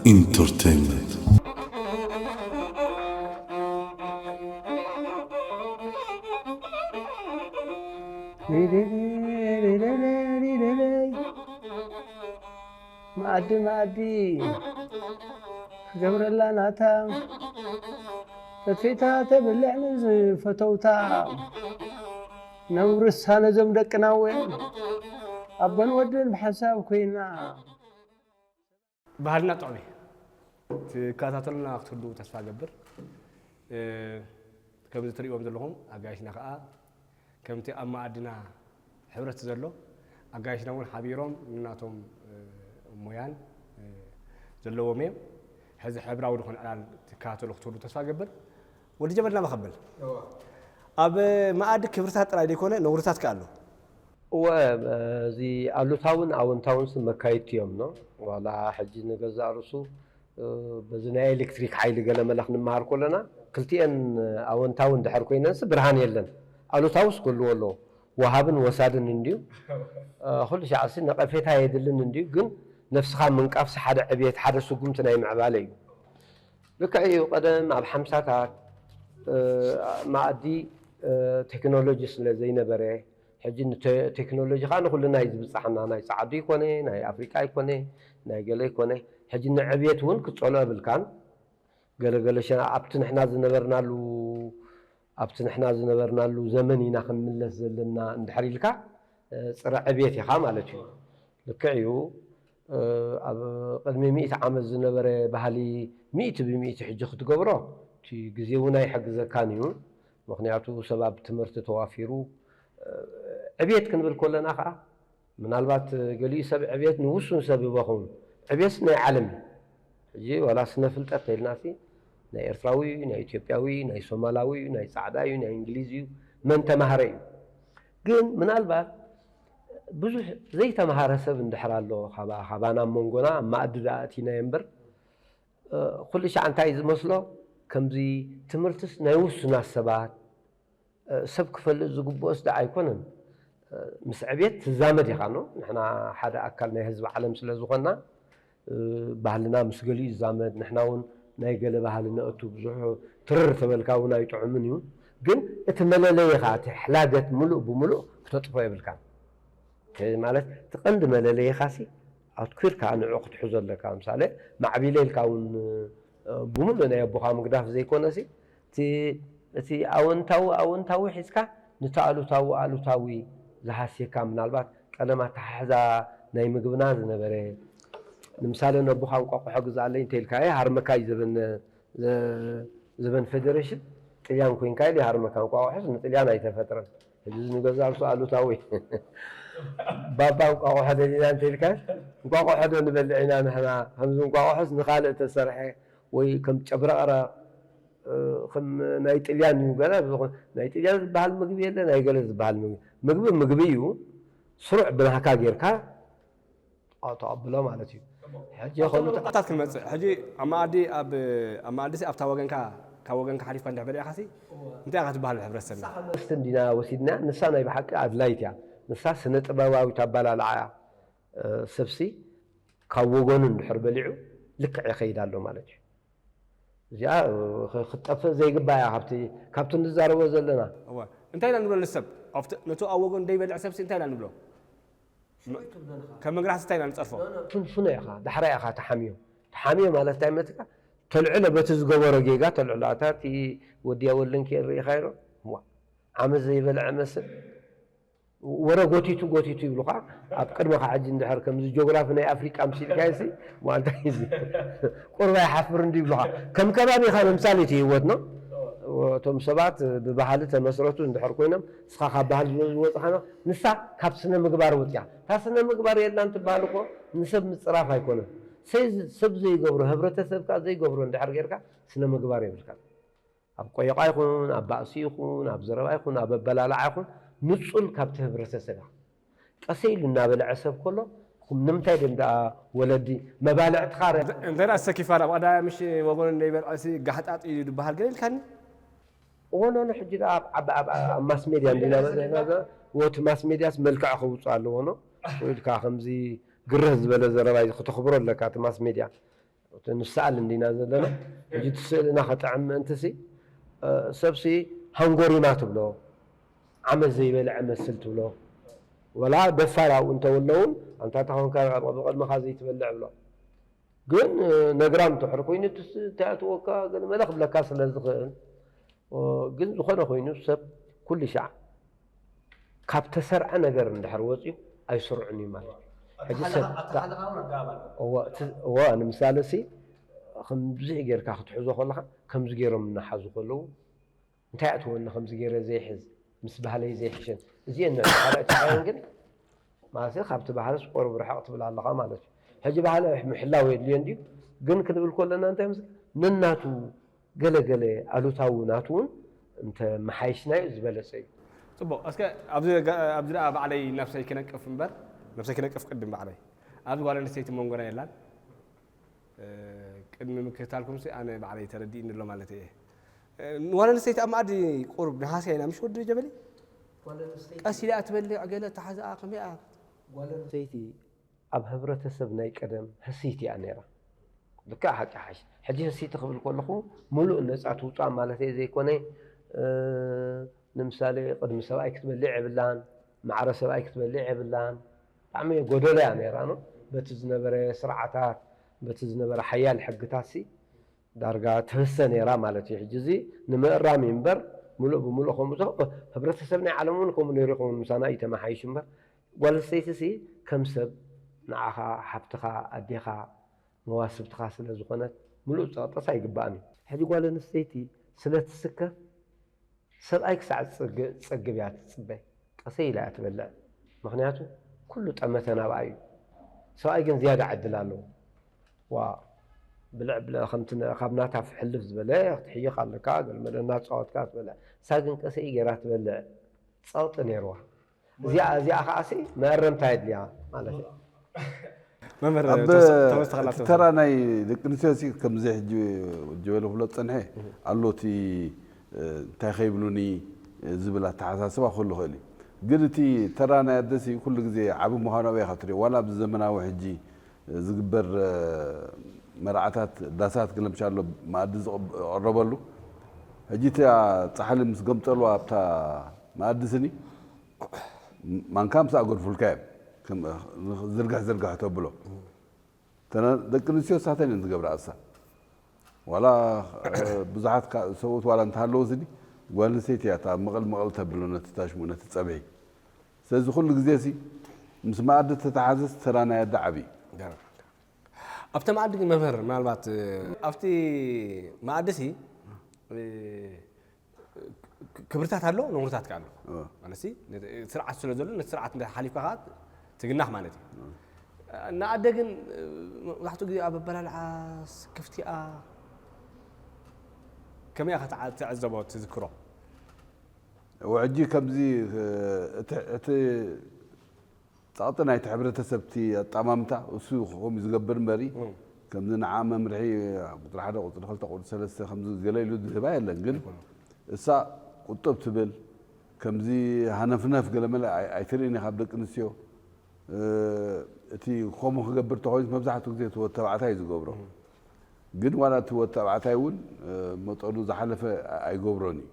Entertainment. መኣዲ መኣዲ ክገብረላ ናታ ተፊታ ተብልዕ ንዝፈተውታ ነውርሳ ነዞም ደቅና እውን ኣቦን ወድን ብሓንሳብ ኮይና ባህልና ጥዑም እዩ። ትከታተሉና ክትህልዉ ተስፋ ገብር። ከምዚ ትሪእዎም ዘለኹም ኣጋይሽና ከዓ ከምቲ ኣብ መኣድና ሕብረት ዘሎ ኣጋይሽና እውን ሓቢሮም ንናቶም ሞያን ዘለዎም እዮም። ሕዚ ሕብራዊ ዝኾነ ዕላል ትከታተሉ ክትህሉ ተስፋ ገብር። ወዲ ጀበል ናበ ከብል ኣብ መኣዲ ክብርታት ጥራይ ዘይኮነ ነውርታት ከ ኣሎ። እወ እዚ ኣሉታውን ኣወንታውን ስ መካይድቲ እዮም ኖ ዋላ ሕጂ ንገዛእ ርሱ በዚ ናይ ኤሌክትሪክ ሓይሊ ገለ መለ ክንመሃር ከለና ክልቲኤን ኣወንታዊ እንድሕር ኮይነንስ ብርሃን የለን። ኣሉታውስ ክህልዎ ኣለዎ። ወሃብን ወሳድን እንድዩ። ኩሉ ሻዕሲ ነቐፌታ የድልን እንድዩ፣ ግን ነፍስኻ ምንቃፍሲ ሓደ ዕብየት ሓደ ስጉምቲ ናይ ምዕባለ እዩ። ልክዕ እዩ። ቀደም ኣብ ሓምሳታት መኣዲ ቴክኖሎጂ ስለ ዘይነበረ ሕጂ ንቴክኖሎጂ ከዓ ንኩልና እዩ ዝብፃሓና። ናይ ፃዓዱ ይኮነ ናይ ኣፍሪቃ ይኮነ ናይ ገለ ይኮነ ሕጂ ንዕብየት እውን ክትፀልኦ የብልካን። ገለገለ ሸ ኣብቲ ንሕና ዝነበርናሉ ኣብቲ ንሕና ዝነበርናሉ ዘመን ኢና ክንምለስ ዘለና እንድሕር ኢልካ ፅረ ዕብየት ኢኻ ማለት እዩ። ልክዕ እዩ። ኣብ ቅድሚ ሚእቲ ዓመት ዝነበረ ባህሊ ሚእቲ ብሚእቲ ሕጂ ክትገብሮ እቲ ግዜ እውን ኣይሕግዘካን እዩ። ምክንያቱ ሰብ ኣብ ትምህርቲ ተዋፊሩ ዕብየት ክንብል ከለና ከዓ ምናልባት ገሊኡ ሰብ ዕብየት ንውሱን ሰብ ይበኹም ዕብየት ናይ ዓለም እዩ። ሕጂ ዋላ ስነ ፍልጠት ተይልና ሲ ናይ ኤርትራዊ እዩ ናይ ኢትዮጵያዊ እዩ ናይ ሶማላዊ እዩ ናይ ፃዕዳ እዩ ናይ እንግሊዝ እዩ መን ተማሃረ እዩ። ግን ምናልባት ብዙሕ ዘይተምሃረ ሰብ እንድሕር ኣሎ ካባና ኣብ መንጎና ኣብ ማእዲ ደኣ እቲናዮ እምበር ኩሉ ሻዕ እንታይ ዝመስሎ ከምዚ ትምህርትስ ናይ ውሱናት ሰባት ሰብ ክፈልጥ ዝግብኦስ ደኣ ኣይኮነን። ምስ ዕብየት ትዛመድ ኢኻ ኖ ንሕና ሓደ ኣካል ናይ ህዝቢ ዓለም ስለ ዝኾንና ባህልና ምስ ገሊኡ ይዛመድ ንሕና እውን ናይ ገለ ባህሊ ነእቱ ብዙሕ ትርር ተበልካ እውን ኣይጥዑምን እዩ። ግን እቲ መለለይኻ እቲ ሕላገት ምሉእ ብምሉእ ክተጥፎ የብልካን። ማለት እቲ ቀንዲ መለለይኻሲ ኣትኩርካ ንዑ ክትሕዞ ኣለካ። ምሳሌ ማዕቢለ ኢልካ እውን ብምሉእ ናይ ኣቦኻ ምግዳፍ ዘይኮነሲ እቲ ኣወንታዊ ኣወንታዊ ሒዝካ ነቲ ኣሉታዊ ኣሉታዊ ዝሃስየካ ምናልባት ቀደም ኣተሓሕዛ ናይ ምግብና ዝነበረ ንምሳሌ ነቦኻ እንቋቑሖ ግዝኣለይ እንተኢልካዮ ሃርመካ እዩ ዘበን ዘበን ፌደሬሽን ጥልያን ኮይንካ ኢሉ ይሃርመካ። እንቋቑሖስ ንጥልያን ኣይተፈጥረን። ሕጂ ንገዛ ርሱ ኣሉታዊ ባባ እንቋቑሖ ደሊና እንተኢልካ እንቋቑሖ ዶ ንበልዕ ኢና ንሕና ከምዚ እንቋቑሖስ ንኻልእ ተሰርሐ ወይ ከም ጨብረቕረቕ ከም ናይ ጥልያን እዩ ገለ ዝኾነ ናይ ጥልያን ዝበሃል ምግቢ የለ ናይ ገለ ዝበሃል ምግቢ ምግቢ ምግቢ እዩ። ስሩዕ ብናህካ ጌርካ ተቐብሎ ማለት እዩ። ሕጂ ከምኡ ጣታት ክንመፅእ ሕጂ ኣብ መኣዲ ኣብ ኣብ መኣዲ ኣብታ ወገንካ ካብ ወገንካ ሓሊፍካ እንድሕር በሊዕካ ሲ እንታይ ኢኻ ትበሃል ብሕብረተሰብና? ንሳ መስት እንዲና ወሲድና ንሳ ናይ ብሓቂ ኣድላይት እያ። ንሳ ስነ ጥበባዊት ኣባላልዓ እያ። ሰብሲ ካብ ወገኑ እንድሕር በሊዑ ልክዕ ይኸይድ ኣሎ ማለት እዩ። እዚኣ ክትጠፍእ ዘይግባ እያ ካብቲ ካብቲ ንዛረቦ ዘለና። እወ እንታይ ኢና ንብሎ ንሰብ ነቱ ኣብ ወገኑ ዘይበልዕ ሰብሲ እንታይ ኢና ንብሎ? ከም መግራት እንታይ ኢና ንፀርፎ? ፍንፉነ ኢኻ ዳሕራይ ኢኻ ተሓምዮ። ተሓምዮ ማለት እንታይ መትካ? ተልዕሎ በቲ ዝገበሮ ጌጋ ተልዕሎ ኣታ እቲ ወድያ ወልን ክርኢ ርኢኻዮ ዶ? ዓመት ዘይበልዐ መስል ወረ ጎቲቱ ጎቲቱ ይብሉኻ ኣብ ቅድመኻ ሕጂ እንድሕር ከምዚ ጆግራፊ ናይ ኣፍሪቃ ምሲልካዮ ሲ ዋንታ እዚ ቁርባ ይሓፍር እንዲ ይብሉኻ ከም ከባቢኻ ንምሳሌ እቲ ህይወት ነው እቶም ሰባት ብባህሊ ተመስረቱ እንድሕር ኮይኖም ንስኻ ካብ ባህሊ ዝወፅኻና ንሳ ካብ ስነ ምግባር ወፅያ እታ ስነ ምግባር የላን ትበሃል እኮ ንሰብ ምፅራፍ ኣይኮነን ሰብ ዘይገብሮ ህብረተሰብካ ዘይገብሮ እንድሕር ጌርካ ስነ ምግባር የብልካ ኣብ ቆየቋ ይኹን ኣብ ባእሲ ይኹን ኣብ ዘረባ ይኹን ኣብ ኣበላልዓ ይኹን ንጹል ካብቲ ህብረተሰብ እያ። ቀሰ ኢሉ እናበልዐ ሰብ ከሎ ንምንታይ ድም ደኣ ወለዲ መባልዕትኻ ረ እንተ ደኣ ሰኪፋ ናብ ቀዳማይ ምሽ ወገኑ እንደይበልዐሲ ጋሕጣጥ እዩ ዝበሃል ገለ ኢልካኒ? እወ ኖ ኖ ሕጂ ደኣ ኣብ ዓቢ ኣብ ኣብ ማስ ሜድያ እንዲና መዘና ወቲ ማስ ሜድያስ መልክዕ ከውጽእ ኣለዎ ኖ ኢልካ ከምዚ ግርህ ዝበለ ዘረባ እዩ ክተኽብሮ ኣለካ እቲ ማስ ሜድያ። ንሰኣል እንዲና ዘለና። ሕጂ እቲ ስእልና ከጥዕም ምእንትሲ፣ እ፣ ሰብሲ ሃንጎሪማ ትብሎ፣ ዓመት ዘይበልዐ መስል ትብሎ፣ ወላ ደፋር ኣብኡ እንተወለውን፣ ኣንታ ተኾንካ ብቐድመኻ ዘይትበልዕ ብሎ። ግን፣ እ፣ ነግራም ድሕሪ ኮይኑ፣ እቲ ስ-፣ እንታይ ኣትወካ፣ ገለ መለ ክብለካ ስለ ዝኽእል፣ እ፣ ግን ዝኾነ ኮይኑ ሰብ ኩሉ ሻዕ ካብ ተሰርዐ ነገር እንድሕር ወፂኡ ኣይስርዑን እዩ ማለት እዩ። ሕጂ ሰብ ኣተሓለኻ፣ ኣተሓለኻ እውን ኣገባብ ኣሎ። እወ፣ እቲ፣ እወ፣ ንምሳሌ ሲ፣ ከምዚ ጌርካ ክትሕዞ ከለኻ፣ ከምዚ ገይሮም እናሓዙ ከለዉ፣ እንታይ ኣትወኒ ከምዚ ገይረ ዘይሕዝ፣ ምስ ባህለይ ዘይሕሸን፣ እዚአን ንዕዲ ካልኦት ተኻየን ግን፣ ማለት ካብቲ ባህልስ ቆርብ ርሕቕ ትብል ኣለኻ ማለት እዩ። ሕጂ ባህሊ ምሕላው የድልዮ እንድዩ፣ ግን ክንብል ከለና እንታይ ምስ፣ ነናቱ ገለ ገለ ኣሉታዊ ናቱ እውን እንተ መሓይሽናዮ ዝበለጸ እዩ። ጽቡቕ። እስከ ኣብዚ ገ-፣ ኣብዚ ደኣ ባዕለይ ነብሰይ ክነቅፍ እምበር፣ ነብሰይ ክነቅፍ ቅድም ባዕለይ። ኣብዚ ጓል ኣንስተይቲ መንጎና የላን። እ፣ ቅድሚ ምክትታልኩምሲ ኣነ ባዕለይ ተረዲእኒ ኣሎ ማለት እየ። እ፣ ንጓል ኣንስተይቲ ኣብ መኣዲ ቁሩብ ንሃስያ ኢና፣ ምሽ ወዲ ጀበሊ? ጓል ኣንስተይቲ ቀስ ኢላ ትበልዕ፣ ገለ ተሓዝኣ፣ ከመይ እያ? ጓል ኣንስተይቲ ኣብ ህብረተሰብ ናይ ቀደም ህስይቲ እያ ነይራ። ልክዕ ሓቂ ሓሽ። ሕጂ ህስይቲ ክብል ከለኹ፣ ምሉእ ነጻ ትውጻእ ማለት እየ ዘይኮነ፣ እ፣ ንምሳሌ፣ ቅድሚ ሰብኣይ ክትበልዕ የብላን፣ ማዕረ ሰብኣይ ክትበልዕ የብላን። ብጣዕሚ ጎደሎ እያ ነይራ፣ ኖ? በቲ ዝነበረ ስርዓታት፣ በቲ ዝነበረ ሓያል ሕግታት ሲ፣ ዳርጋ ትህሰ ነይራ ማለት እዩ። ሕጂ እዚ ንምእራም እዩ እምበር፣ ምሉእ ብምሉእ ከምኡ ዞ-፣ ህብረተሰብ ናይ ዓለም እውን ከምኡ ነይሩ ይኸውን፣ ምሳና እዩ ተመሓይሹ እምበር፣ ጓል ኣንስተይቲ ሲ ከም ሰብ ንዓኻ፣ ሓብትኻ፣ ኣዴኻ፣ መዋስብትኻ ስለ ዝኾነት፣ ምሉእ ጸቕጥስ ኣይግባእን እዩ። ሕጂ ጓል ኣንስተይቲ ስለ ትስከፍ፣ ሰብኣይ ክሳዕ ዝጸግ-፣ ዝጸግብ እያ ትጽበ። ቀሰይ ኢላ እያ ትበልዕ። ምኽንያቱ፣ ኩሉ ጠመተ ናብኣ እዩ። ሰብኣይ ግን ዝያዳ ዕድል ኣለዎ። ዋ፣ ብልዕ፣ ብልዕ፣ ከምቲ ነ-፣ ካብ ናታ ሕልፍ ዝበለ ክትሕይኽ ኣለካ፣ ገለ መለ እናተጻወትካ ትበልዕ። እሳ ግን ቀሰይ ገይራ ትበልዕ። ጸቕጢ ነይርዋ። እዚኣ፣ እዚኣ ከኣሲ መእረምታ የድልያ ማለት እዩ። መምህር፣ ኣብ ተወስ-፣ ተወስተ እቲ ከላ ተራ ናይ ደቂ ኣንስትዮ ሲ ከምዚ ሕጂ ጀበለ ክብሎ ዝጸንሐ ኣሎ። እቲ፣ እ፣ እንታይ ከይብሉኒ ዝብል ኣተሓሳስባ ክህሉ ይኽእል እዩ። ግን እቲ ተራ ናይ ኣደሲ ኩሉ ግዜ ዓቢ ምዃኑ ኣበይ ኢኻ ትሪኦ? ዋላ ኣብዚ ዘመናዊ ሕጂ ዝግበር፣ እ፣ መርዓታት ዳሳት ገለ ምሻ ኣሎ መኣዲ ዝቕብ-፣ ዝቕረበሉ። ሕጂ እታ ጻሕሊ ምስ ገምጠልዋ ኣብታ መኣዲ ስኒ ማንካ ምስ ኣጎድፉልካ እዮም። ከም ዝርግሕ ዝርግሕ ተብሎ። እተን ደቂ ኣንስትዮ ሳተን እየን ዝገብራ እሳ። ዋላ፣ እ፣ ብዙሓት ካ-፣ ሰብኡት ዋላ እንተሃለዉ ስኒ፣ ጓል ኣንስተይቲ እያ እታ መቐል መቐል ተብሎ ነቲ ታሽሙ፣ ነቲ ጸብሒ። ስለዚ ኩሉ ግዜ ሲ ምስ መኣዲ ተተሓዘስ ተራ ናይ ኣደ ዓቢ እዩ። ገርም። ኣብቲ መኣዲ ግን መምህር፣ ምናልባት፣ እ፣ ኣብቲ መኣዲ ሲ፣ እ፣ ክ-፣ ክብርታት ኣሎ፣ ነውርታት ከኣ ኣሎ። እ። ማለት ሲ፣ ነቲ ስርዓት ስለ ዘሎ፣ ነቲ ስርዓት እንተ ሓሊፍካ ከኣ ትግናሕ ማለት እዩ። እ። ንኣደ ግን፣ እ፣ መብዛሕትኡ ግዜ ኣብ ኣበላልዓ ስክፍቲኣ ከመይ ኢኻ ትዓ-፣ ትዕዘቦ፣ ትዝክሮ? እወ፣ ሕጂ ከምዚ፣ እ፣ እቲ፣ እቲ ጸቕጢ ናይቲ ሕብረተሰብ እቲ ኣጠማምታ፣ እሱ ከምኡ ዝገብር እምበሪ፣ እም። ከምዚ ንዓ መምርሒ ቁጽሪ ሓደ፣ ቁጽሪ ክልተ፣ ቁጽሪ ሰለስተ ከምዚ ገለ ኢሉ ዝህባ የለን። ግን ኣይኮነን። እሳ ቁጥብ ትብል፣ ከምዚ ሃነፍነፍ ገለ መለ ኣይ-፣ ኣይትርእን ኢኻ ኣብ ደቂ ኣንስትዮ። እ፣ እቲ ከምኡ ክገብር እንተኾይኑ መብዛሕትኡ ግዜ እቲ ወዲ ተባዕታይ እዩ ዝገብሮ። እም። ግን ዋላ እቲ ወዲ ተባዕታይ እውን፣ እ፣ መጠኑ ዝሓለፈ ኣይገብሮን እዩ።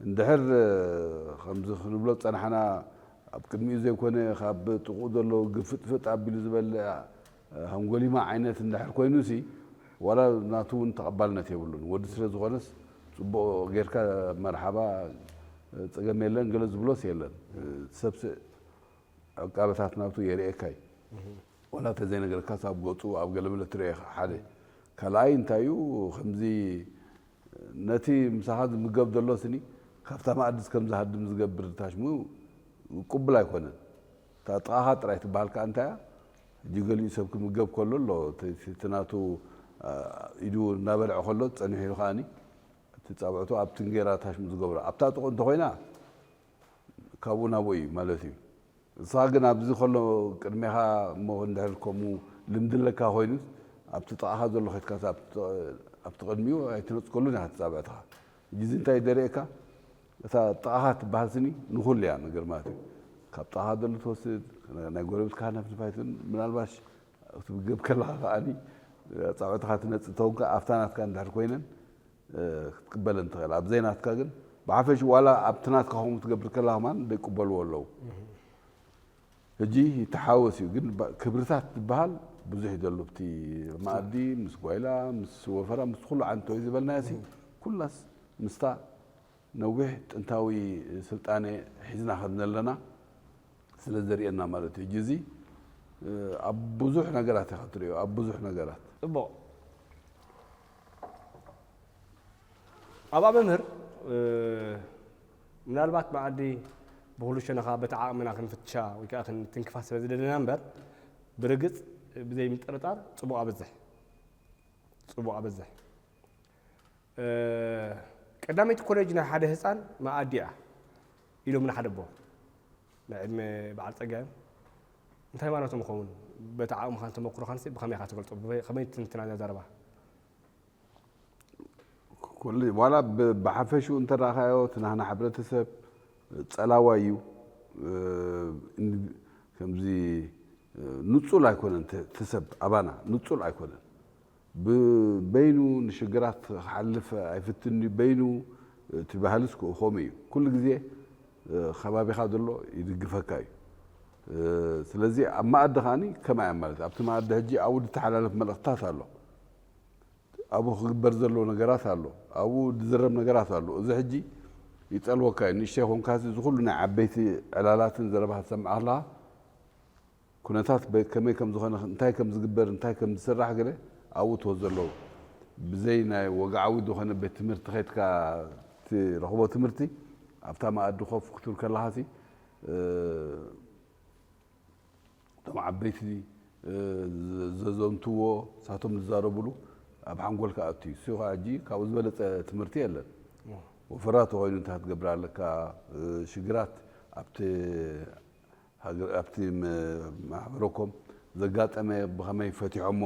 እንድሕር፣ እ፣ ከምዚ ክንብሎ ዝጸናሕና፣ ኣብ ቅድሚኡ ዘይኮነ ካብ ጥቕኡ ዘሎ ግፍጥፍጥ ኣቢሉ ዝበልዕ፣ እ፣ ሃንጎሊማ ዓይነት እንድሕር ኮይኑሲ፣ ዋላ ናቱ እውን ተቐባልነት የብሉን። ወዲ ስለ ዝኾነስ፣ ጽቡቕ ጌርካ መርሓባ፣ እ፣ ጸገም የለን፣ ገለ ዝብሎስ የለን። እ፣ ሰብሲ ዕቃበታት ናቱ የርእየካ እዩ። ዋላ እንተዘይነገረካስ ኣብ ገጹ፣ ኣብ ገለ መለ ትርእዮ ኢኻ፣ ሓደ። ካልኣይ እንታይ እዩ፣ ከምዚ ነቲ ምሳኻ ዝምገብ ዘሎ ስኒ ካብታ መኣድስ ከም ዝሃድም ዝገብር ታሽሙ ቅቡል ኣይኮነን። እታ ጥቓኻ ጥራይ ትበሃል ከኣ እንታይ እያ? ሕጂ ገሊኡ ሰብ ክምገብ ከሎ ኣሎ፣ እቲ፣ እቲ ናቱ፣ አ፣ ኢዱ እናበልዐ ከሎ ጸኒሑ ኢሉ ከኣኒ እቲ ጻብዕቱ ኣብቲ እንጌራ ታሽሙ ዝገብሮ። ኣብታ ጥቕኡ እንተኾይና ካብኡ ናብኡ እዩ ማለት እዩ። ንስኻ ግን ኣብዚ ከሎ ቅድሜኻ እሞ እንድሕር ከምኡ ልምዲ ኣለካ ኮይኑስ ኣብቲ ጥቓኻ ዘሎ ከድካስ ኣብቲ፣ ኣብቲ ቅድሚኡ ኣይትነጽገሉን ኢኻ ትጻብዕትኻ። ሕጂ እዚ እንታይ ደርእየካ? እታ ጥቓኻ ትበሃል ስኒ ንኹሉ እያ ነገር ማለት እዩ። ካብ ጥቓኻ ዘሎ ትወስድ፣ ናይ ጎረቤትካ ሃነፍንፍ ኣይትብል፣ ምናልባሽ ክትምገብ ከለኻ ከኣኒ ኣጻብዕትኻ ትነጽግ ተኾንካ ኣብታ ናትካ እንድሕር ኮይነን ክትቅበለን ትኽእል። ኣብ ዘይናትካ ግን ብሓፈሽ ዋላ ኣብቲ ናትካ ከምኡ ትገብር ከላ ከማን ዘይቅበልዎ ኣለዉ። ሕጂ ይተሓወስ እዩ ግን ክብርታት ዝበሃል ብዙሕ እዩ ዘሎ። ኣብቲ መኣዲ ምስ ጓይላ ምስ ወፈራ ምስ ኩሉ ዓንቶ እዩ ዝበልናዮ ሲ ኩላስ ምስታ ነዊሕ ጥንታዊ ስልጣነ ሒዝና ከም ዘለና ስለ ዘርእየና ማለት እዩ። ሕጂ እዚ ኣብ ብዙሕ ነገራት ኢኻ ትርእዮ፣ ኣብ ብዙሕ ነገራት። ጽቡቕ። ኣብኣ መምህር ምናልባት መኣዲ ብኩሉ ሸነኻ በቲ ዓቕምና ክንፍትሻ ወይ ከዓ ክንትንክፋ ስለ ዝደለና እምበር ብርግፅ ብዘይ ምጥርጣር ፅቡቕ ኣበዝሕ ፅቡቕ ኣበዝሕ ቀዳመይቲ ኮሌጅ ናይ ሓደ ህፃን መኣዲ እያ ኢሎምና ሓደ ኣቦ ናይ ዕድመ በዓል ፀጋ እዮም እንታይ ማለቶም ይኸውን በቲ ዓቕምኻን ተመክሮኻን ብኸመይ ኢኻ ትገልፆ ከመይ ትንትና ዘረባ ዋላ ብሓፈሽኡ እንተረኣኻዮ እቲ ናህና ሕብረተሰብ ፀላዋይ እዩ ከምዚ ንፁል ኣይኮነን እቲ ሰብ ኣባና ንፁል ኣይኮነን በይኑ ንሽግራት ክሓልፍ ኣይፍትን እዩ በይኑ እቲ ባህልስ ከምኡ እዩ ኩሉ ግዜ ከባቢኻ ዘሎ ይድግፈካ እዩ ስለዚ ኣብ መኣዲ ከዓኒ ከማይ ማለት ኣብቲ መኣዲ ሕጂ ኣብኡ ዝተሓላለፍ መልእኽትታት ኣሎ ኣብኡ ክግበር ዘለዎ ነገራት ኣሎ ኣብኡ ዝዝረብ ነገራት ኣሎ እዚ ሕጂ ይፀልወካ እዩ ንእሽተይ ኮንካሲ እዚ ኩሉ ናይ ዓበይቲ ዕላላትን ዘረባ ክትሰምዕ ከለካ ኩነታት ከመይ ከም ዝኾነ እንታይ ከም ዝግበር እንታይ ከም ዝስራሕ ገለ ኣብኡ ትወ ዘለዉ ብዘይ ናይ ወግዓዊ ዝኾነ ቤት ትምህርቲ ከድካ ትረኽቦ ትምህርቲ ኣብታ መኣዲ ኮፍ ክትብል ከለካሲ እቶም ዓበይቲ ዘዘንትዎ ሳቶም ዝዛረብሉ ኣብ ሓንጎልካ ኣቱ እዩ እሱ ከዓ ሕጂ ካብኡ ዝበለፀ ትምህርቲ የለን ወፈራ ተኮይኑ እንታይ ክትገብር ኣለካ ሽግራት ኣብቲ ኣብቲ ማሕበረኮም ዘጋጠመ ብከመይ ፈቲሖሞ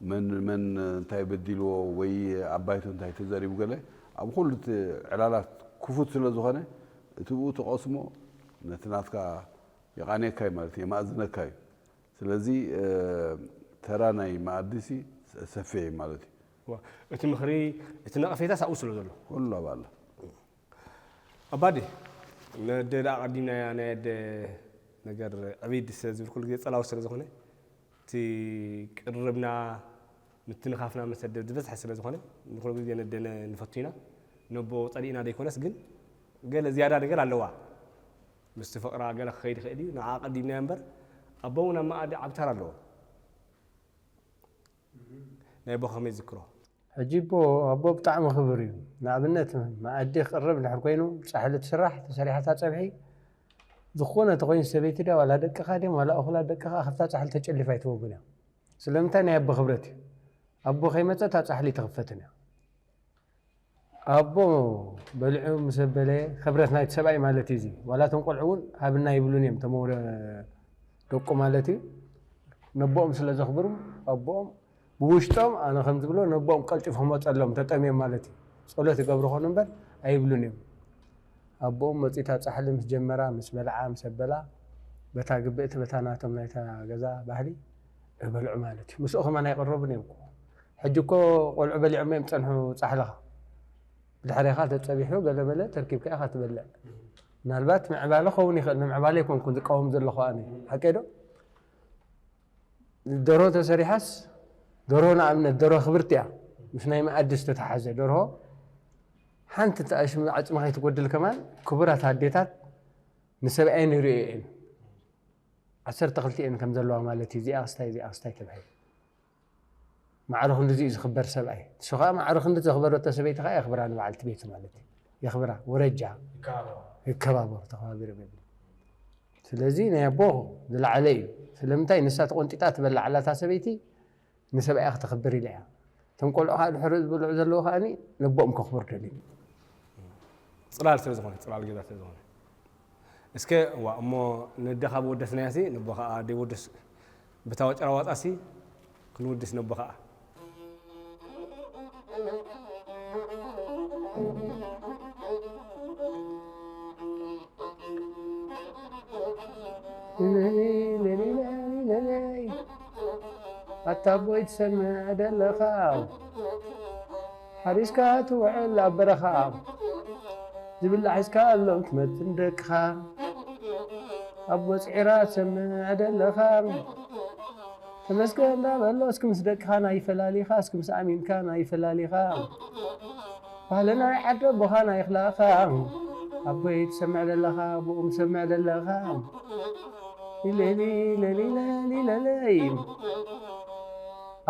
መን መን እንታይ በዲልዎ ወይ ኣባይቱ እንታይ ተዘሪቡ ገለ ኣብ ኩሉ እቲ ዕላላት ክፉት ስለ ዝኾነ እቲ ብኡ ትቐስሞ ነቲ ናትካ የቓንየካ እዩ ማለት እዩ የማእዝነካ እዩ ስለዚ ተራ ናይ መኣዲ ሲ ሰፊሕ እዩ ማለት እዩ እቲ ምኽሪ እቲ ነቐፌታ ሳብኡ ስለ ዘሎ ኩሉ ኣብ ኣላ ኣባዲ ነደ ደኣ ቀዲምናያ ናይ ኣደ ነገር ዕብይድ ስለ ዝብል ኩሉ ግዜ ጸላዊ ስለ ዝኾነ እቲ ቅርርብና ምትንኻፍና መሰደብ ዝበዝሐ ስለ ዝኾነ ንኩሉ ግዜ ነደ ንፈቱ ኢና ነቦ ጸሊእና ዘይኮነስ ግን ገለ ዝያዳ ነገር ኣለዋ ምስቲ ፍቕራ ገለ ክኸይድ ይኽእል እዩ ንዓ ቀዲምናዮ እምበር ኣቦ እውን ኣብ መኣዲ ዓብታር ኣለዎ ናይ ኣቦ ከመይ ዝክሮ ሕጂ ኣቦ ኣቦ ብጣዕሚ ክቡር እዩ። ንኣብነት መኣዲ ክቕረብ እንድሕር ኮይኑ ጻሕሊ ትስራሕ፣ ተሰሪሓ እታ ጸብሒ ዝኾነ ተኾይኑ ሰበይቲ ድያ ዋላ ደቅኻ ድዮም ዋላ እኹላት ደቅኻ ካብታ ጻሕሊ ተጨሊፋ ኣይትወግን እያ። ስለምንታይ ናይ ኣቦ ክብረት እዩ። ኣቦ ከይመጸ እታ ጻሕሊ ኣይትኽፈትን እያ። ኣቦ በሊዑ ምስ ኣበለ ክብረት ናይቲ ሰብኣይ ማለት እዩ እዚ። ዋላ እቶም ቆልዑ እውን ሃብና ይብሉን እዮም እቶም ደቁ ማለት እዩ። ነቦኦም ስለ ዘኽብሩ ኣቦኦም ብውሽጦም ኣነ ከም ዝብሎ ነቦኦም ቀልጢፉ ክመፀሎም ተጠምዮም ማለት እዩ። ፀሎት ይገብሩ ኾኑ እምበር ኣይብሉን እዮም። ኣቦኦም መፂኡ እታ ፃሕሊ ምስ ጀመራ ምስ በልዓ ምስ ኣበላ በታ ግብእቲ በታ ናቶም ናይታ ገዛ ባህሊ ይበልዑ ማለት እዩ። ምስኡ ከማን ኣይቐረቡን እዮም እኮ። ሕጂ እኮ ቆልዑ በሊዖሞ እዮም ዝፀንሑ ፃሕልኻ። ብድሕሬኻ ተፀቢሑ ገለ መለ ተርኪብካ ኢኻ ትበልዕ። ምናልባት ምዕባለ ክኸውን ይኽእል፣ ንምዕባለ ኣይኮንኩን ዝቃወም ዘለኹ ኣነ። ሓቀይ ዶ? ደርሆ ተሰሪሓስ ደርሆ ንኣብነት ደርሆ ክብርቲ እያ። ምስ ናይ መኣዲ ዝተተሓዘ ደርሆ ሓንቲ ተኣሽም ዓፅሚ ከይትጎድል ከማን ክቡራት ኣዴታት ንሰብኣየን ይርእዮ እየን። ዓሰርተ ክልተ እየን ከም ዘለዋ ማለት እዩ። እዚኣ ክስታይ እዚኣ ክስታይ ተባሂሉ። ማዕረ ክንድዚ እዩ ዝኽበር ሰብኣይ። ንሱ ከዓ ማዕረ ክንዲ ዘኽበረቶ ሰበይቲ ከዓ የኽብራ ንበዓልቲ ቤቱ ማለት እዩ። የኽብራ፣ ውረጃ፣ ይከባበሩ፣ ተኸባቢሮም የብሉ። ስለዚ ናይ ኣቦ ዝለዓለ እዩ። ስለምንታይ ንሳ ተቖንጢጣ ትበልዕ ኣላ እታ ሰበይቲ ንሰብኣያ ክተኽብር ኢላ እያ። እቶም ቆልዑ ከዓ ድሕሪ ዝበልዑ ዘለዉ ከዓ ነቦኦም ከኽብር ደልዩ። ፅላል ስለ ዝኾነ፣ ፅላል ገዛ ስለ ዝኾነ። እስከ ዋ እሞ ነደኻ ብወደስናያ ሲ ነቦ ኸዓ ደይወደስ ብታ ጨራዋጣ ሲ ክንውድስ ነቦ ኸዓ ኣታ ኣቦይ ትሰምዕ ደለኻ፣ ሓሪስካ ትውዕል ኣብ በረኻ፣ ዝብላዕ ሒዝካ ኣሎም ትመጽእ ንደቅኻ። ኣቦ ጽዒራ ትሰምዕ ደለኻ፣ ተመስገን እንዳበሎ እስኪ ምስ ደቅኻ ናይ ፈላሊኻ፣ እስኪ ምስ ኣሚንካ ናይ ፈላሊኻ። ባህልና ናይ ዓዲ ኣቦኻ ናይ ክላኻ፣ ኣቦይ ትሰምዕ ደለኻ፣ ብኡም ትሰምዕ ደለኻ። ኢለሊ ለሊ ለሊ ለለይ።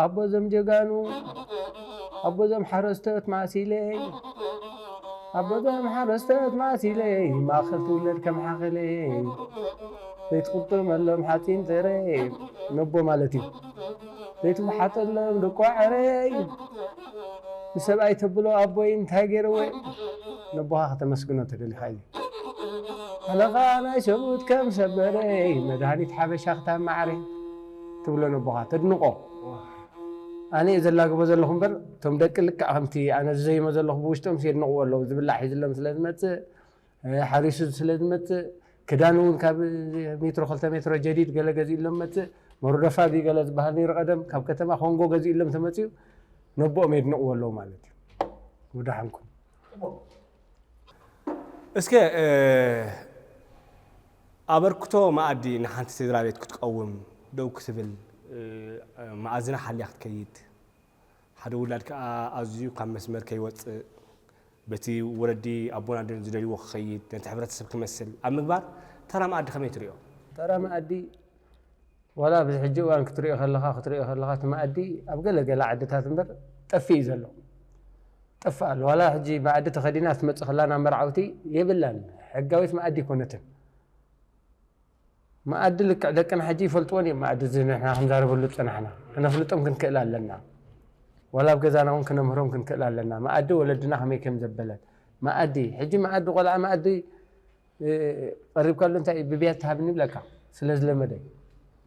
ኣቦ ዘም ጀጋኑ፣ ኣቦ ዘም ሓረስቶት ማሲለይ፣ ኣቦ ዘም ሓረስቶት ማሲለይ፣ ማእኸል ትውለድ ከም ሓኸለይ። ዘይትቕጥመሎም ሓፂን ጥረይ፣ ነቦ ማለት እዩ። ዘይትውሓጠሎም ድቋዕረይ፣ ንሰብኣይ ተብሎ ኣቦይ እንታይ ገይረወይ? ነቦኻ ከተመስግኖ ተደሊኻ እዩ። ኣለኻ ናይ ሰብኡት ከም ሰበረይ፣ መድሃኒት ሓበሻ ክታብ ማዕረ ትብሎ ነቦኻ፣ ተድንቖ። ኣነ እየ ዘላግቦ ዘለኹ እምበር፣ እቶም ደቂ ልክዕ ከምቲ ኣነ ዝዘይሞ ዘለኹ ብውሽጦም የድንቕዎ ኣለዉ። ዝብላዕ ሒዝሎም ስለ ዝመጽእ፣ እ፣ ሓሪሱ ስለ ዝመጽእ፣ ክዳን እውን ካብ ሜትሮ ክልተ ሜትሮ ጀዲድ ገለ ገዚእሎም መጽእ፣ መሩደፋ ድዩ ገለ ዝበሃል ነይሩ ቀደም፣ ካብ ከተማ ኮንጎ ገዚእሎም ተመጽዩ፣ ነቦኦም የድንቕዎ ኣለዉ ማለት እዩ። ወደሓንኩም። እስከ፣ እ፣ ኣበርክቶ መኣዲ ንሓንቲ ስድራ ቤት ክትቀውም ደው ክትብል፣ እ፣ መኣዝና ሓልያ ክትከይድ፣ ሓደ ውላድ ከኣ ኣዝዩ ካብ መስመር ከይወጽእ፣ በቲ ወለዲ ኣቦን ኣደን ዝደልይዎ ክኸይድ፣ ነቲ ሕብረተሰብ ክመስል ኣብ ምግባር ተራ መኣዲ ከመይ ትርእዮ? ተራ መኣዲ ዋላ ኣብዚ ሕጂ እዋን ክትርእዮ ከለኻ፣ ክትርእዮ ከለኻ እቲ መኣዲ ኣብ ገለ ገለ ዓድታት እምበር ጠፊእ እዩ ዘሎ። ጠፍእ ኣሎ። ዋላ ሕጂ መኣዲ ተኸዲና ትመጽእ ከላ ናብ መርዓውቲ የብላን። ሕጋዊት መኣዲ ኣይኮነትን። መኣዲ ልክዕ ደቅና ሕጂ ይፈልጥዎን እዮም። መኣዲ እዚ ንሕና ክንዛረበሉ ዝጸናሕና፣ ክነፍልጦም ክንክእል ኣለና። ዋላ ኣብ ገዛና እውን ክነምህሮም ክንክእል ኣለና። መኣዲ ወለድና ከመይ ከም ዘበለን። መኣዲ፣ ሕጂ መኣዲ ቆልዓ መኣዲ፣ እ፣ ቀሪብካሉ እንታይ እዩ? ብብያቲ ሃብኒ ይብለካ፣ ስለ ዝለመደ።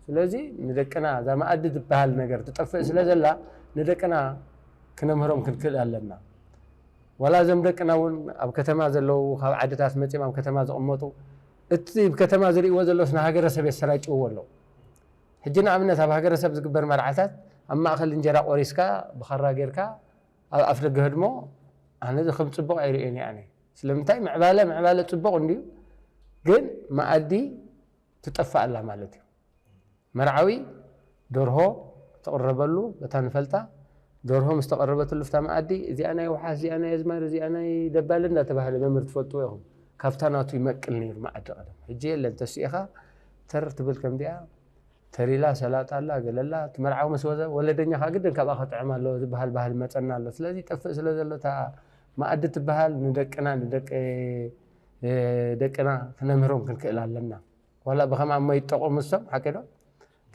ስለዚ ንደቅና እዛ መኣዲ ዝበሃል ነገር ትጠፍእ ስለ ዘላ፣ ንደቅና ክነምህሮም ክንክእል ኣለና። ዋላ እዞም ደቅና እውን ኣብ ከተማ ዘለዉ፣ ካብ ዓድታት መጺኦም ኣብ ከተማ ዝቕመጡ፣ እቲ ኣብ ከተማ ዝርእይዎ ዘለውስ ንሃገረሰብ የሰራጭውዎ ኣለዉ። ሕጂ ንኣብነት ኣብ ሃገረሰብ ዝግበር መርዓታት ኣብ ማእከል እንጀራ ቆሪስካ ብኻራ ጌርካ ኣብ ኣፍ ደገ ህድሞ፣ ኣነ እዚ ከም ጽቡቕ ኣይርእዮን እየ ኣነ። ስለምንታይ? ምዕባለ፣ ምዕባለ ጽቡቕ እንድዩ፣ ግን መኣዲ ትጠፍእ ኣላ ማለት እዩ። መርዓዊ ደርሆ ትቕረበሉ፣ በታ ንፈልጣ ደርሆ ምስ ተቐረበትሉ፣ ፍታ መኣዲ፣ እዚኣ ናይ ውሓስ፣ እዚኣ ናይ ኣዝማሪ፣ እዚኣ ናይ ደባሊ እንዳተባህለ መምህር ትፈልጥዎ ኢኹም። ካብታ ናቱ ይመቅል ነይሩ መኣዲ ቀደም። ሕጂ የለን፣ ተሲእኻ ተር ትብል ከምዚኣ፣ ተሪላ፣ ሰላጣ ኣላ፣ ገለ ኣላ። እቲ መርዓዊ ምስ ወዘ-፣ ወለደኛ ከኣ ግድን ካብኣ ክጥዕም ኣለዎ ዝበሃል ባህሊ መጸና ኣሎ። ስለዚ ይጠፍእ ስለ ዘሎ፣ እታ መኣዲ ትበሃል ንደቅና፣ ንደቂ፣ እ፣ ደቅና ክነምህሮም ክንክእል ኣለና። ዋላ ብኸምኣ እሞ ይጠቐሙ እሶም፣ ሓቂ ዶ?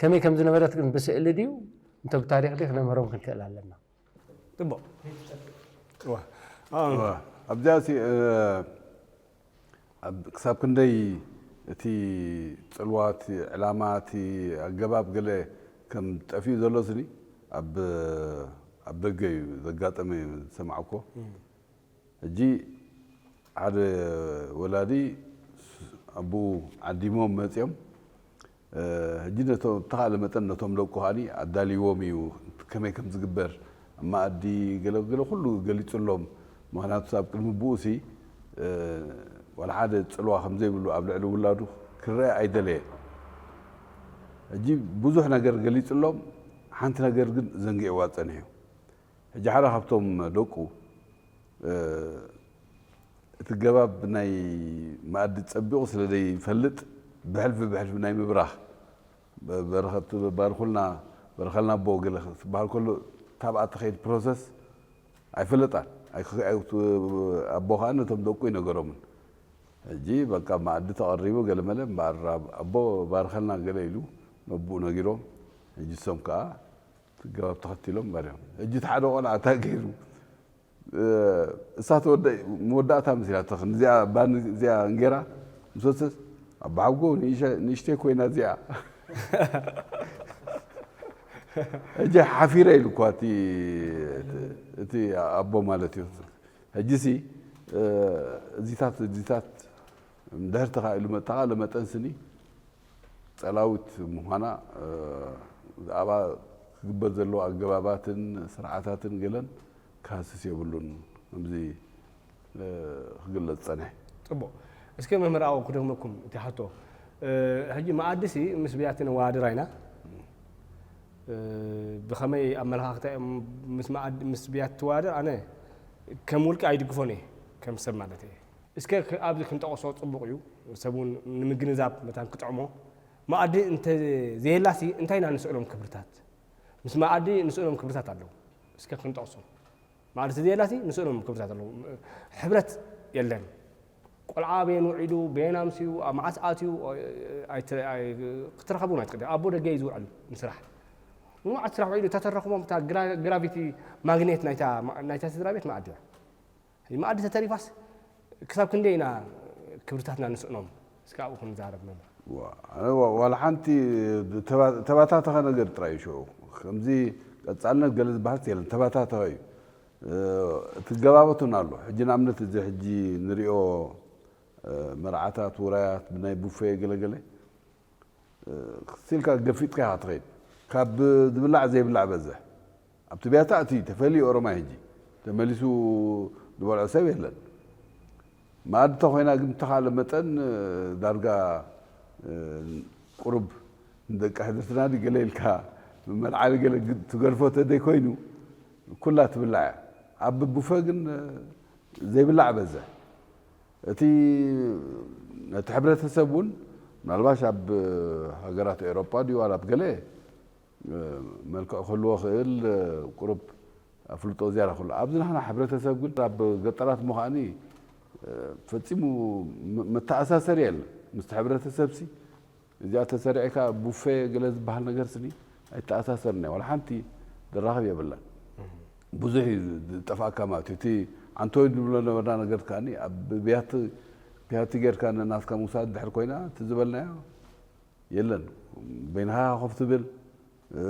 ከመይ ከም ዝነበረት ግን ብስእሊ ድዩ፣ እንተ ብታሪኽ ድዩ ክነምህሮም ክንክእል ኣለና። ጽቡቕ። እዋ። ኣም፣ እዋ። ኣብዚኣ ሲ፣ እ፣ ኣብ፣ ክሳብ ክንደይ እቲ ጽልዋ፣ እቲ ዕላማ፣ እቲ ኣገባብ ገለ ከም ጠፊኡ ዘሎ ስኒ ኣብ፣ ኣብ ደገ እዩ ዘጋጠመ ዝሰማዕኮ። እም። ሕጂ ሓደ ወላዲ ኣቦኡ ዓዲሞም መጺኦም፣ እ፣ ሕጂ ነቶም፣ ብተኻእለ መጠን ነቶም ደቁ ከኣኒ ኣዳልይዎም እዩ፣ ከመይ ከም ዝግበር፣ ኣብ መኣዲ ገለ ገለ ኩሉ ገሊጹሎም። ምኽንያቱ ኣብ ቅድሚ ብኡሲ፣ እ፣ ዋላ ሓደ ጽልዋ ከም ዘይብሉ ኣብ ልዕሊ ውላዱ ክረአ ኣይደለየን። ሕጂ ብዙሕ ነገር ገሊጹሎም፣ ሓንቲ ነገር ግን ዘንጊዕዋ ጸኒሑ። ሕጂ ሓደ ካብቶም ደቁ፣ እ፣ እቲ ገባብ ናይ መኣዲ ጸቢቑ ስለ ዘይፈልጥ፣ ብሕልፊ ብሕልፊ ናይ ምብራኽ፣ በ-፣ በረኸት ባርኹልና፣ በረኸልና ኣቦ ገለ ክትበሃል ከሎ፣ እታ ብኣ ትኸይድ ፕሮሰስ ኣይፈለጣን። ኣይክ-፣ ኣይክት-፣ ኣቦ ኸኣ ነቶም ደቁ ይነገሮምን። ሕጂ በቃ መኣዲ ተቐሪቡ ገለ መለ እምበኣር፣ ኣብ-፣ ኣቦ ባርኸልና ገለ ኢሉ ነቦኡ ነጊሮም፣ ሕጂ እሶም ከኣ እቲ ገባብ ተኸቲሎም በሪሆም። ሕጂ እቲ ሓደ ቆልዓ እንታይ ገይሩ? እ፣ እሳ ተወደ-፣ መወዳእታ መሲላቶ፣ ንዚኣ ባኒ፣ እዚኣ እንጌራ ምስ ወሰስ፣ "ኣባሓጎ ንእሸ-፣ ንእሽተይ ኮይና እዚኣ." ሕጂ ሓፊረ ኢሉ እኳ እቲ፣ እቲ ኣቦ ማለት እዩ። ሕጂሲ፣ እ፣ እዚታት፣ እዚታት ድሕር ተኻኢሉ መጣቓለ መጠን ስኒ ጸላዊት ምዃና፣ እ፣ ኣብኣ ዝግበር ዘሎ ኣገባባትን ስርዓታትን ገለን ክሃስስ የብሉን። ከምዚ እ፣ ክግለጽ ጸኒሐ። ጽቡቕ። እስከ መምህር ኣብኡ ክደግመኩም እቲ ሕቶ። እ፣ ሕጂ መኣዲ ሲ ምስ ብያቲ ነወዳድራ ኢና። እ፣ ብኸመይ ኣመለኻኽታ እዮም ምስ መኣዲ ምስ ብያቲ ትወዳደር? ኣነ ከም ውልቂ ኣይድግፎን እየ፣ ከም ሰብ ማለት እየ። እስከ ክ- ኣብዚ ክንጠቕሶ ጽቡቕ እዩ፣ ሰብ እውን ንምግንዛብ መታን ክጥዕሞ። መኣዲ እንተ ዘየላሲ እንታይ ኢና ንስእኖም ክብርታት? ምስ መኣዲ ንስእኖም ክብርታት ኣለዉ። እስከ ክንጠቕሶም። መኣዲ ተዘየላሲ ንስእኖም ክብርታት ኣለዉ። ሕብረት የለን። ቆልዓ በየን ውዒሉ በየን ኣምስዩ ኣብ መዓስ ኣትዩ ኣይት- ኣይ- ክትረኸቡ ናይ ትኽእል ኣቦ ደገ እዩ ዝውዕል ንስራሕ ንመዓት ስራሕ ውዒሉ ተተረኽቦም እታ ግራቪቲ ማግኔት ናይታ ናይታ ስድራ ቤት መኣዲ እያ። መኣዲ ተተሪፋስ ክሳብ ክንደይ ኢና ክብርታትና ንስእኖም እስከ ኣብኡ ክንዛረብ መምህር። ዋ- ኣነ ዋ- ዋላ ሓንቲ ተባ- ተባታተኸ ነገር ጥራይ እዩ ሽዑ ከምዚ ቀጻልነት ገለ ዝበሃል የለን ተባታተኸ እዩ። እ፣ ትገባበቱን ኣሎ። ሕጂ ንኣብነት እዚ ሕጂ ንሪኦ፣ እ፣ መርዓታት፣ ውራያት፣ ብናይ ቡፌ ገለገለ፣ እ፣ ክሲልካ ገፊጥካ ኢኻ ትኸይድ። ካብ ዝብላዕ ዘይብላዕ በዝሕ። ኣብቲ ብያታ እቲ ተፈልዩ ኦሮማይ ሕጂ ተመሊሱ ዝበልዖ ሰብ የለን። መኣዲ ተኾይና ግን ብተኻለ መጠን፣ እ፣ ዳርጋ፣ እ፣ ቁሩብ ንደቂ ሕድርትና ድዩ ገለ ኢልካ መመልዓሊ ገለ ግ- ትገድፎ ተደይኮይኑ ኩላ ትብላዕ እያ። ኣብ ቡፈ ግን፣ እ፣ ዘይብላዕ በዝሕ። እቲ ነቲ ሕብረተሰብ እውን ምናልባሽ ኣብ ሃገራት ኤውሮጳ ድዩ ዋላ ኣብ ገለ፣ እ፣ መልክዕ ክህልዎ ክእል፣ እ፣ ቁሩብ ኣፍልጦ ዝያዳ ክህሉ። ኣብዚ ናህና ሕብረተሰብ ግን ኣብ ገጠራት እሞ ከዓኒ፣ እ፣ ፈጺሙ መ- መተኣሳሰሪ የለን ምስቲ ሕብረተሰብሲ። እዚኣ ተሰሪዕካ ቡፌ ገለ ዝበሃል ነገር ስኒ ኣይተኣሳሰርና ዋላ ሓንቲ ድራኸብ የብላን። ብዙሕ እዩ ዝጠፍኣካ ማለት እዩ። እቲ ዓንቶይ ንብሎ ነበርና ነገር ከዓኒ ኣብ ብያቲ ብያቲ ጌርካ ነናትካ ምውሳድ ድሕር ኮይና እቲ ዝበልናዮ የለን። በይንኻ ኮፍ ትብል፣ እ፣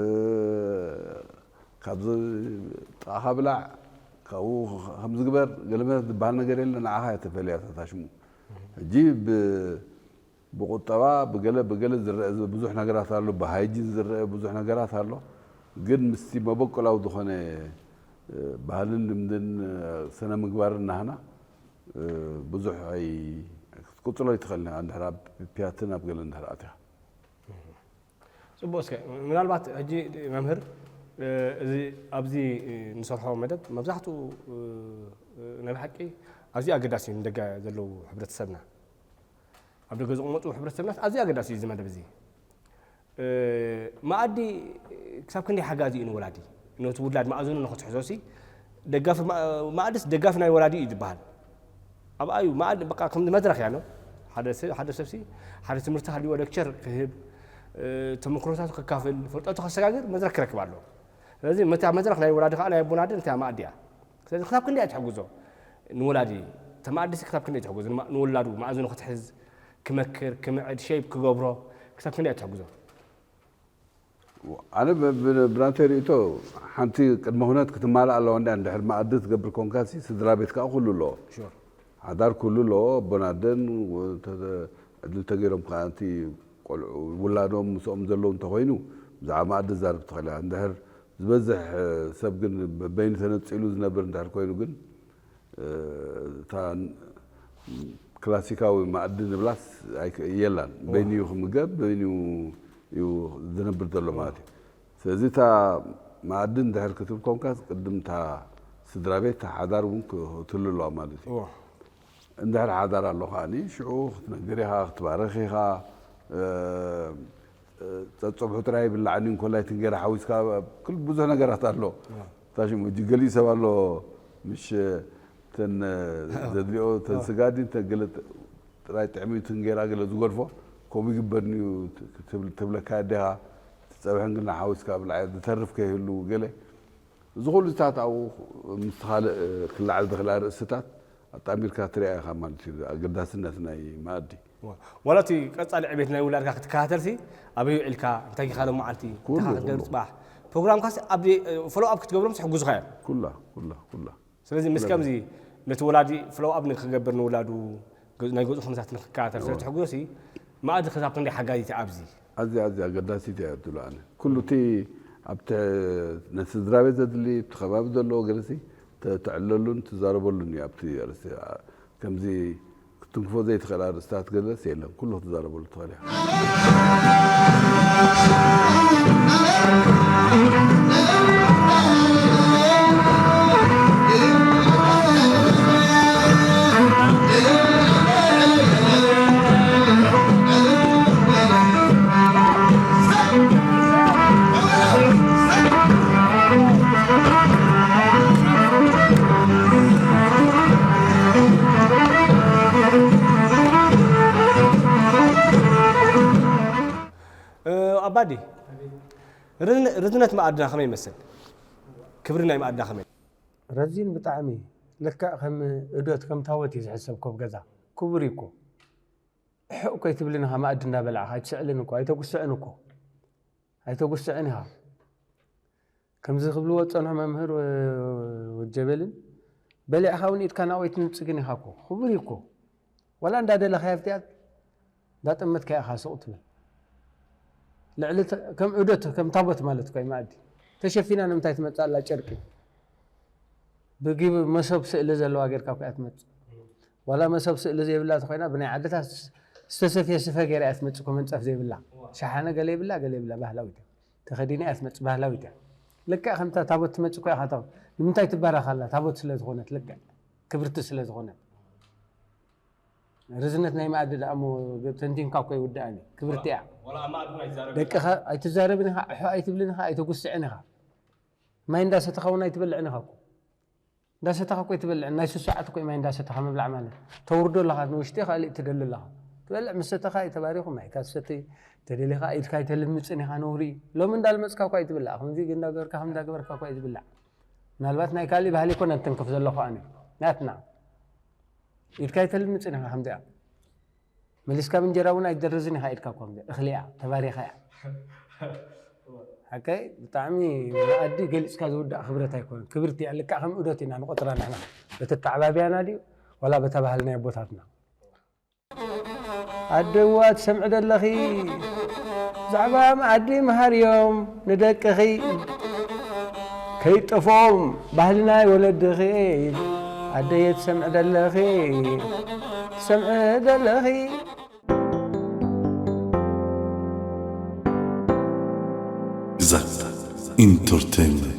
ካብዚ ጥቓኻ ብላዕ፣ ካብኡ ከምዚ ግበር፣ ገለመለ ዝበሃል ነገር የለን። ንዓኻ እያ ተፈልያ እታ ሽሙ። ሕጂ ብ- ብቁጠባ ብገለ ብገለ ዝረአ ብዙሕ ነገራት ኣሎ፣ ብሃይጂን ዝረአ ብዙሕ ነገራት ኣሎ። ግን ምስቲ መበቆላዊ ዝኾነ፣ እ፣ ባህልን ልምድን፣ እ፣ ስነ ምግባርን ናህና፣ እ፣ ብዙሕ ኣይ ክትቅጽሎ ኣይትኽእልን ኢኻ። እንድሕር ኣብ ፒያትን ኣብ ገለ እንድሕር ኣትኻ። ጽቡቕ። እስከ ምናልባት ሕጂ መምህር፣ እ፣ እዚ ኣብዚ፣ እ፣ ንሰርሖ መደብ መብዛሕትኡ፣ እ፣ እ፣ ናይ ብሓቂ ኣዝዩ ኣገዳሲ እዩ ንደገ ዘለዉ ሕብረተሰብና። ኣብ ደገ ዝቕመጡ ሕብረተሰብና ኣዝዩ ኣገዳሲ እዩ እዚ መደብ እዚ። እ፣ መኣዲ ክሳብ ክንደይ ሓጋዚ እዩ ንወላዲ? ነቲ ውላድ መኣዝኑ ንኽትሕዞ ሲ ደጋፊ መ- መኣድስ ደጋፊ ናይ ወላዲ እዩ ዝበሃል። ኣብኣ እዩ መኣዲ በቃ ከም መድረኽ እያ ነው። ሓደ ሰብ ሓደ ሰብሲ ሓደ ትምህርቲ ሃልዎ ሌክቸር ክህብ፣ እ፣ ተመክሮታቱ ከካፍል፣ ፍልጠቱ ከሰጋግር መድረኽ ክረክብ ኣለዎ። ስለዚ መታ መድረኽ ናይ ወላዲ ከዓ ናይ ኣቦን ኣደን እታ መኣዲ እያ። ስለዚ ክሳብ ክንደይ እያ ትሕግዞ ንወላዲ? እታ መኣዲ ሲ ክሳብ ክንደይ ትሕግዞ ንማ- ንወላዱ መኣዝኑ ክትሕዝ ክመክር ክምዕድ ሸይፕ ክገብሮ ክሳብ ክንደይ እያ ትሕግዞ? ኣነ ብ- ብ- ብናተይ ርእቶ ሓንቲ ቅድመ ኩነት ክትማልእ ኣለዋ እንዳ እንድሕር መኣዲ ትገብር ኮንካሲ ስድራ ቤት ከዓ ኩሉ ኣለዎ። ሓዳር ኩሉ ኣለዎ። ኣቦን ኣደን ወ- ተ- ዕድል ተገይሮም ከዓ እቲ ቆልዑ ውላዶም ምስኦም ዘለዉ እንተኮይኑ ብዛዕባ መኣዲ ዛርብ ትኽእል ኢኻ። እንድሕር ዝበዝሕ ሰብ ግን በይኑ ተነፂሉ ዝነብር እንድሕር ኮይኑ ግን እታ ክላሲካዊ መኣዲ ንብላስ ኣይክ- የላን። በይኑ እዩ ክምገብ፣ በይኑ እዩ ዝነብር ዘሎ ማለት እዩ። ስለዚ እታ መኣዲ እንድሕር ክትብል ኮንካ ቅድም እታ ስድራ ቤት እታ ሓዳር እውን ክትህሉ ኣለዋ ማለት እዩ። እዎ። እንድሕር ሓዳር ኣሎ ከዓኒ ሽዑ ክትነግር ኢኻ፣ ክትባረኽ ኢኻ። እ፣ እ፣ ጸብሑ ጥራይ ይብላዕኒ እንኮላይ ትንጌራ ሓዊስካ ኣብ ክል ብዙሕ ነገራት ኣሎ። እታ ሽሙ ሕጂ ገሊኡ ሰብ ኣሎ ምሽ ተን ዘድልዮ ተን ስጋዲ ተን ገለ ጥራይ ጥዕሚ ትንጌራ ገለ ዝጎድፎ ከምኡ ይግበርኒ እዩ ትብል- ትብለካ ኣዴኻ። እቲ ጸብሕን ግን ሓዊስካ ብላዕ ዝተርፍ ከይህሉ ገለ እዚ ኩሉ ዝታት ኣብኡ ምስ ካልእ ክለዓል ዝኽእል ኣርእስትታት ኣጣሚርካ ትሪኣ ኢኻ ማለት እዩ ኣገዳስነት ናይ መኣዲ። ዋላ እቲ ቀጻሊ ዕቤት ናይ ውላድካ ክትከታተልሲ ኣበይ ውዒልካ እንታይ ጌኻ ሎም መዓልቲ እንታይ ክትገብር ጽባሕ ፕሮግራምካስ ኣብ ፎሎ ኣፕ ክትገብሮም ትሕግዙኻ እዮም። ኩላ ኩላ ኩላ ስለዚ ምስ ከምዚ ነቲ ወላዲ ፎሎ ኣፕ ንክገብር ንውላዱ ናይ ገጹ ኩነታት ንክከታተል ስለ ትሕግዞሲ መኣዲ ክሳብ ክንደይ ሓጋዚት ኣብዚ ኣዝያ ኣዝያ ኣገዳሲት እያ ትብሎ ኣነ ኩሉ እቲ ኣብቲ ነቲ ስድራ ቤት ዘድሊ ኣብቲ ከባቢ ዘለዎ ገለሲ ተዕለሉን ትዛረበሉን እዩ። ኣብቲ ኣርእስቲ ከምዚ ክትንክፎ ዘይትኽእል ኣርእስታት ገለስ የለን። ኩሉ ክትዛረበሉ ትኽእል ኢኻ። ኣባዲ፣ ርዝነት መኣድና ከመይ ይመስል? ክብሪ ናይ መኣድና ከመይ? ረዚን ብጣዕሚ ልክዕ ከም እዶት ከም ታወት እዩ ዝሕሰብ ኮብ ገዛ ክቡር እዩ እኮ። እሕእ እኮ ኣይትብልን ኢኻ መኣዲ እንዳበላዕኻ ኣይትስዕልን እኮ ኣይተጉስዕን እኮ ኣይተጉስዕን ኢኻ። ከምዚ ክብልዎ ዝጸንሑ መምህር ወጀበልን በሊዕኻ እውን ኢድካ ናብኡ ኣይትንጽግን ኢኻ እኮ ክቡር እዩ እኮ። ዋላ እንዳደለኻያ ኣብቲኣ እንዳጠመትካያ ኢኻ ስቕ ትብል። ልዕሊ ከም ዑደት ከም ታቦት ማለት እኮ እዩ መኣዲ ተሸፊና ንምንታይ ትመጽእ ኣላ ጨርቂ ብጊብ መሶብ ስእሊ ዘለዋ ጌርካ እኮ እያ ትመጽእ። ዋላ መሶብ ስእሊ ዘይብላ ተኾይና ብናይ ዓድታት ዝተሰፍየ ስፈ ጌራ እያ ትመጽእ እኮ መንጸፍ ዘይብላ ሸሓነ ገለ ይብላ ገለ ይብላ ባህላዊት እያ ተኸዲና እያ ትመጽእ ባህላዊት እያ። ልክዕ ከምታ ታቦት ትመጽእ እኮ ኢኻ ተ ንምንታይ ትባረኽ ኣላ ታቦት ስለ ዝኾነት ልክዕ ክብርቲ ስለ ዝኾነት። ርዝነት ናይ መኣዲ ደኣ እሞ ተንቲንካ እኮ ኣይውዳእን እዩ። ክብርቲ እያ። ደቅኻ ኣይትዛረብን ኢኻ፣ ዕሖ ኣይትብልን ኢኻ፣ ኣይተጉስዕን ኢኻ። ማይ እንዳሰተኻ እውን ኣይትበልዕን ኢኻ እኮ። እንዳሰተኻ እኮ ኣይትበልዕን። ናይ ሱስ ሰዓት እኮ እዩ ማይ እንዳሰተኻ ምብላዕ ማለት። ተውርዶ ኣለኻ ንውሽጢ ካልእ ትደሊ ኣለኻ። ትበልዕ ምስ ሰተኻ እዩ ተባሪኹ ማይካ ትሰቲ ተደሊኻ ኢድካ ኣይተልምጽን ኢኻ ነውሪ እዩ። ሎሚ እንዳልመጽካ እኮ ኣይትብላዕ። ከምዚ እንዳገበርካ ከም እንዳገበርካ እኮ እዩ ዝብላዕ። ምናልባት ናይ ካልእ ባህሊ እኮ ነትንክፍ ዘለኹ ኣነ ናትና ኢድካ ኣይተልምጽን ኢኻ ከምዚኣ መሊስካ ብእንጀራ እውን ኣይትደርዝን ኢኻ ኢድካ እኮ ከምዚኣ እኽሊ እያ ተባሪኻ እያ ሓቀይ ብጣዕሚ ንኣዲ ገሊፅካ ዝውዳእ ክብረት ኣይኮነን ክብርቲ እያ ልክዕ ከም ዑደት ኢና ንቆፅራ ንሕና በተተዓባብያና ድዩ ዋላ በታ ባህልና ኣቦታትና ኣደዋ ትሰምዒ ደለኺ ብዛዕባ መኣዲ መሃርዮም ንደቅኺ ከይጠፍኦም ባህልና ይወለድኺ ኣደየ ትሰምዒ ደለኺ ትሰምዒ ደለኺ ግዛት ኢንተርቴይንመንት